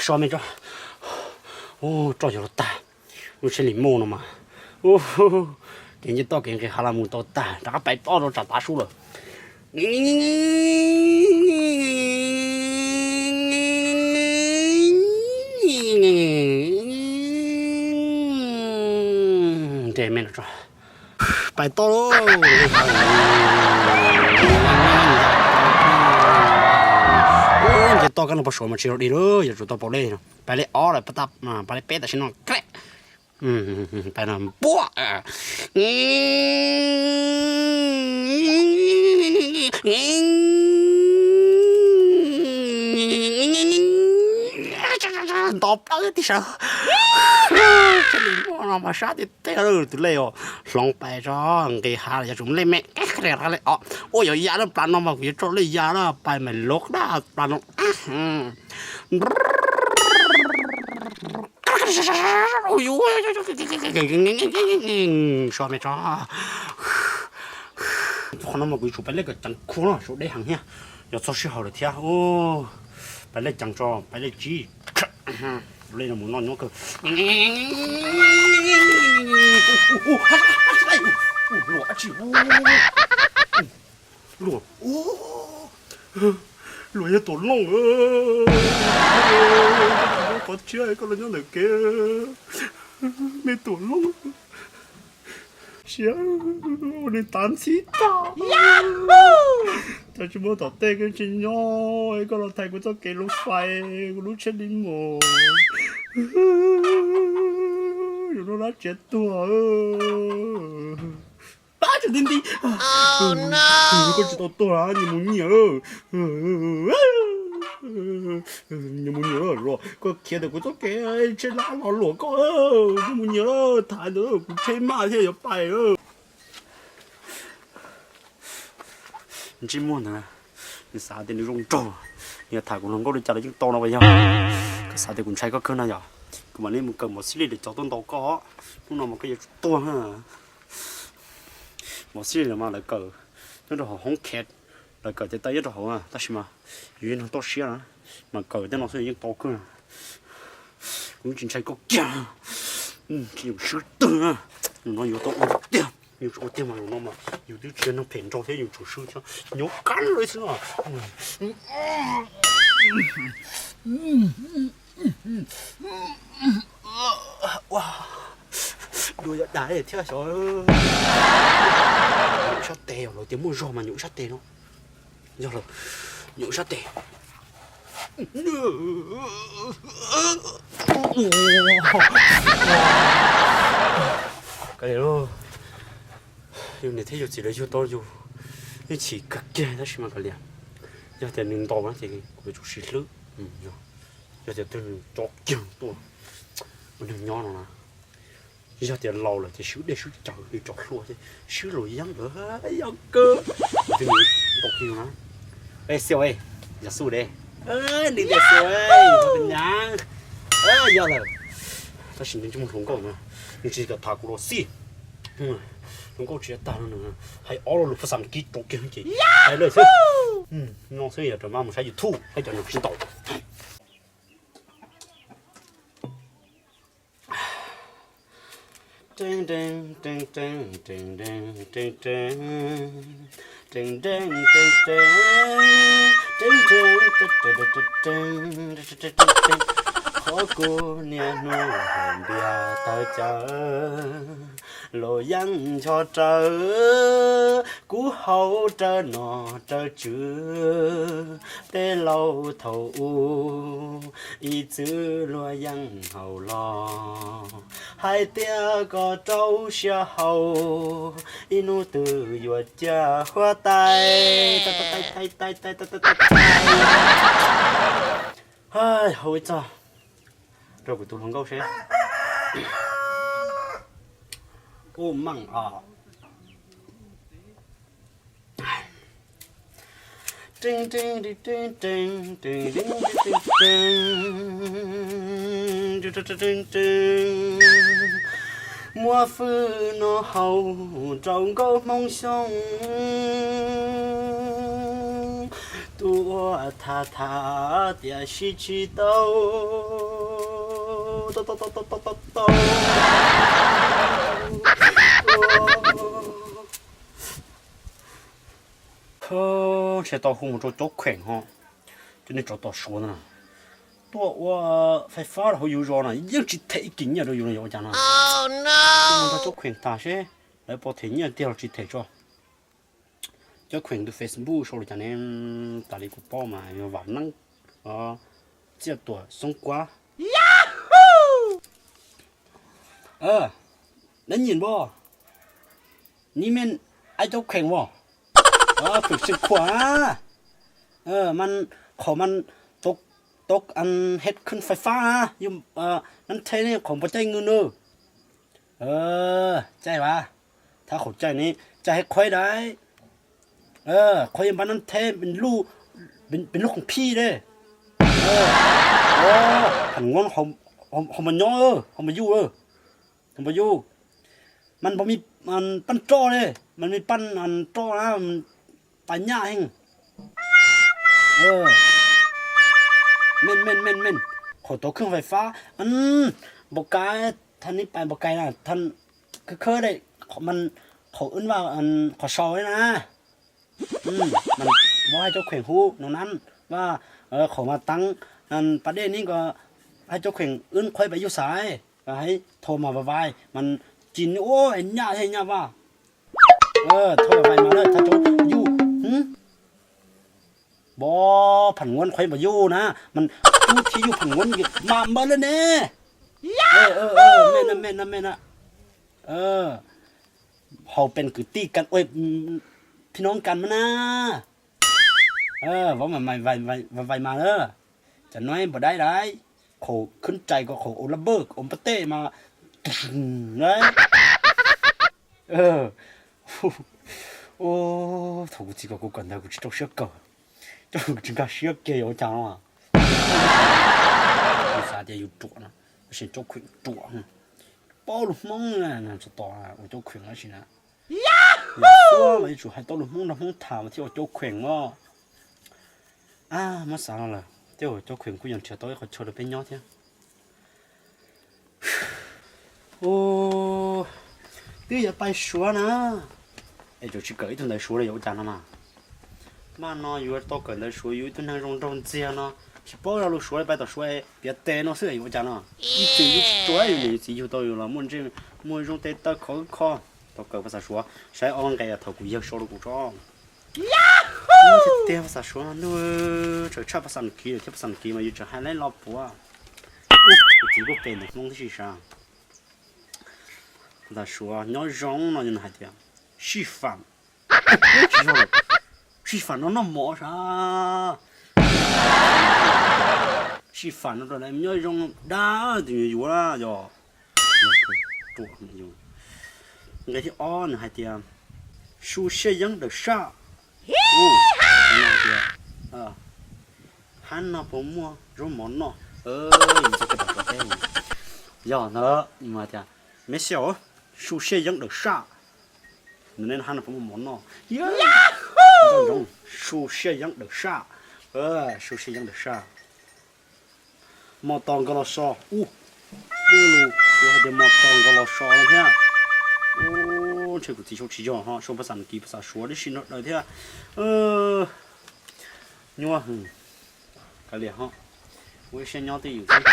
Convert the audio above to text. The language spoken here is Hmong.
So me tso. Ub, roj yuav luag tag. Lub tsheb lis mus no mas, kev nce toj kev nqis hav los mus tau tag, rov qab pais toj rau tsam tav su lawm. Nres me no tso. Pais toj lauj. Nce toj kab no pog Suav mas tsis yog dig lauj, yuav tsum tau paus lej no. Pais lej ob lawm, pais lej peb tam sim no. Pais no npua. Nto plaws tib sav. Tsheb lis mus no mas sab tiag tiag, tus lej os. Hloov pais tso, nqis hav los yuav tsum lej me. Ua yuav ya lawm, plas no mas kuv yuav tso lej ya lawm, pais mas loj dab plas no. So me tso. Qhov no mas kuv yuav tsum pais lej kom ceev khub no, sau deb heev thiab. Yog txog sij hawm lawm thiab. Pais lej ceev tso, pais lej tsib. Lej no mus noj nyob kawg. Luag dab tsi? Luag, luag yog Tuam Looj. Qhov tshiab koj los nyob ntawm kev, me Tuam Looj. Siab, ua nws tav ntxhib tag. Cas tsis muaj tom tej kev tsis nyob, koj los thaiv kuv txoj kev lub fais, kuv lub tsheb lis mus. Yus lub lab tsiav tuag. Pab tsis nti nti. Koj tsis tau tuag, nyias mus nyias. Nyias mus nyias los, koj khiav ntawm kuv txoj kev, tsheb lab los luam koj. Nyias mus nyias, thaiv ntawd kuv tsheb maj thiaj yuav pais. Ntsej muag ntawd, nws xav tias nws zoo nraug, nws tham kuv hluas nkauj li cas los yeej tau no puas yog? Koj xav tias kuv ntshai koj kawg no yom? Kuv mam li mus kawm mos xib li lawv cov tuaj ntaus koj, hnub no mas koj yuav tsum tuag. Mos xib li lawv mas lawv kawm nyob rau hauv hoob khev, lawv kawm tes taw nyob rau hauv, tab sis mas yus yeej toj siab na, mas kawm tej no xwb yeej tau kawg. Kuv tsis ntshai koj kiag, tsis yus swb twg na, no yus tau ua tiag, yus tsis ua tiag mas no mas yus twb tsis yog neeg phem nraug thiab, yus tsum swb thiab, nyob kab lawm xwb no. Dua yog dag thiab xyov. Nyuam sab tes, lawv tias muaj zog mas nyuam sab tes no. Yog lawm, nyuam sab tes. Yus niam thiab yus txiv lawv yug tau yus yeej chim kawg kiag tab sis mas kav liam, yog tias nws ntaus na ces kuv yuav tsum sim hlwb. Yog tias twg nws tso kiag tuaj ua neeg nyob no na, yog tias laus lawm ces swb dej swb cawv li tso hlua ces swb luam yeeb lawm yog kawg. Twg nws ntaus kiag na, xiu, yog xu de, nws tias xiu, nyab, yog lawm. Tab sis nws tsis muaj hluas nkauj na, nws tsis kam tham kuv los xij. Hluas nkauj tsis tag no, hais ob lo lus phaj xas kib rau kiag ces hais lawm xwb. No xwb yog rau mas mus saib YouTube saib cov neeg tsis ntaus. Qhov kuv niaj hnub hais npias tawv cawv, luam yeeb ncho rawv kuv hauv rawv no rawv tswv. Peb laus thaum ub ib txwm luam yeeb haus los, hais tias kom rau siab haus, ib hnub twg yuav ciaj huab tais. Hais hauv ib txog rau kuv tus hluas nkauj seb. Ub meej os. Muab fwj no haus rau nkauj Hmoob Xyooj. Ua tham tham tiam sis tsis tau. Ntshe tau hu mus rau Caub Kheem ho, cov neeg tsov tom Suav ntawd na, tuaj ua fais fab rau hauv yus zos na yeej tsis them ib kis nyiaj rau yus no yog ua cas no. Hu mus nrog Caub Kheem tham seb lawv puas them nyiaj tiag los tsis them tso. Caub Kheem tus Facebook sau li cas ne? Tas li kuv paub mas yog Vam Neeb, Txiaj Tuam, Xoob Kuab. Neb nyiam npoj, neb men ai Caub Kheem as, Kheem Xeem Khuam, mas qhov mas tau, tau het khwb fais fab, nab theb ne qhov npua caij nws na. Caij vas, thab qhov caij ne, caij hais qhuaib dais, qhuaib yog npab nab theb, pes lub khoom phij le. Pham Nguab, hauv mas nyob, hauv mas yuj, hauv mas yuj, mas npau me paj roj le, mas me paj roj na, tas nyaj heev. Qhov tau khwb fais fab, npau kais, thab neb pais npau kais na, khawb khawb le, qhov wb vaj qhov sau na. Mas muab hais Caub Kheem hub no na, vaj qhov mas teev pas dej ne ko, hais Caub Kheem wb qhuaib pas yuj xaiv, hais thau mas vais vais mas ci ne, ua nyaj thiab nyaj vaj, thau vais mas lawm thab Caub yuj. Npov Pham Nguab qhuaib npau yuj na, mas tub thiab yuj Pham Nguab mas npawg lawm ne. Me na, me na, me na. Hau pes kwv tij kan ua phij noob kan mas na. Vauv mas vais vais mas na. Cov no npau dais dais, qhov khwb rais ko qhov ua lab npawj ua npab tej mas. Thaum kuv txiv kom kuv kawm ntawv kuv tsis rau siab kawm, coj kuv tsis nkag siab kiag yuav ua cas no. Kuv xav tias yus ruam no, tab sis Caub Kheem ruam, paub lus Hmoob na, txog tom ua Caub Kheem tab sis na, yuav tsum hais tau lus Hmoob nrog Hmoob tham mas thiaj ua Caub Kheem os. Muab xav los lawm, tej zaum Caub Kheem kuj yuav nrhiav tau ib qhov chaw rau peb nyob thiab. Twb yuav pais Suav na, es tseem tsis kawm ib tug ntawv Suav li yuav ua cas no mas. Mas no yuav tau kawm ntawv Suav, yus ib tug neeg zoo nraug ntxiag no, tsis paub zaj lus Suav li, pais tom Suav es piav tes no xwb yuav ua cas no. Ib txwm yus tsis ruam, yus niam yus txiv yug tau yus los muaj ntsej muag zoo tes taw khov kho. Tau kawm phas xas Suav, saib ob nqe thaum kuv yawg sau rau kuv tso. Tiag, phas xas Suav mas nws txawm tshaj phas xas Askiv lawm thiab, phas xas Askiv mas yus tseem hais lawv los puav. Kuv txiv kuj pem ntawm Hmoob tib si sav. Phas xas Suav nyob zoo no yog nws hais tias, sij fam, sij fam no noj mov sav. Sij fam no rau lawv nyob zoo dab tus nyuam yuav na yog. Nqe thib ob nws hais tias, su siaj yeeb dawm saj. Tias, hab no puas muaj zaub mov noj? Yog ntawd mas tias, me xyaum, su siaj yeeb dawm saj. Nws ne, hab no puas muaj mov noj? Su siaj yeeb dawm saj. Su siaj yeeb dawm saj. Mos tos nkawd los so. Ub, kuv hais tias mos tos nkawd los so no thiab. Ntshe kuv txiv sau tsis yog ho, sau phas xas Askiv phas xas Suav tib si nrog daws thiab. Nyuaj hwv. Kav liam ho, ua ib siab nyob twj ywm xwb.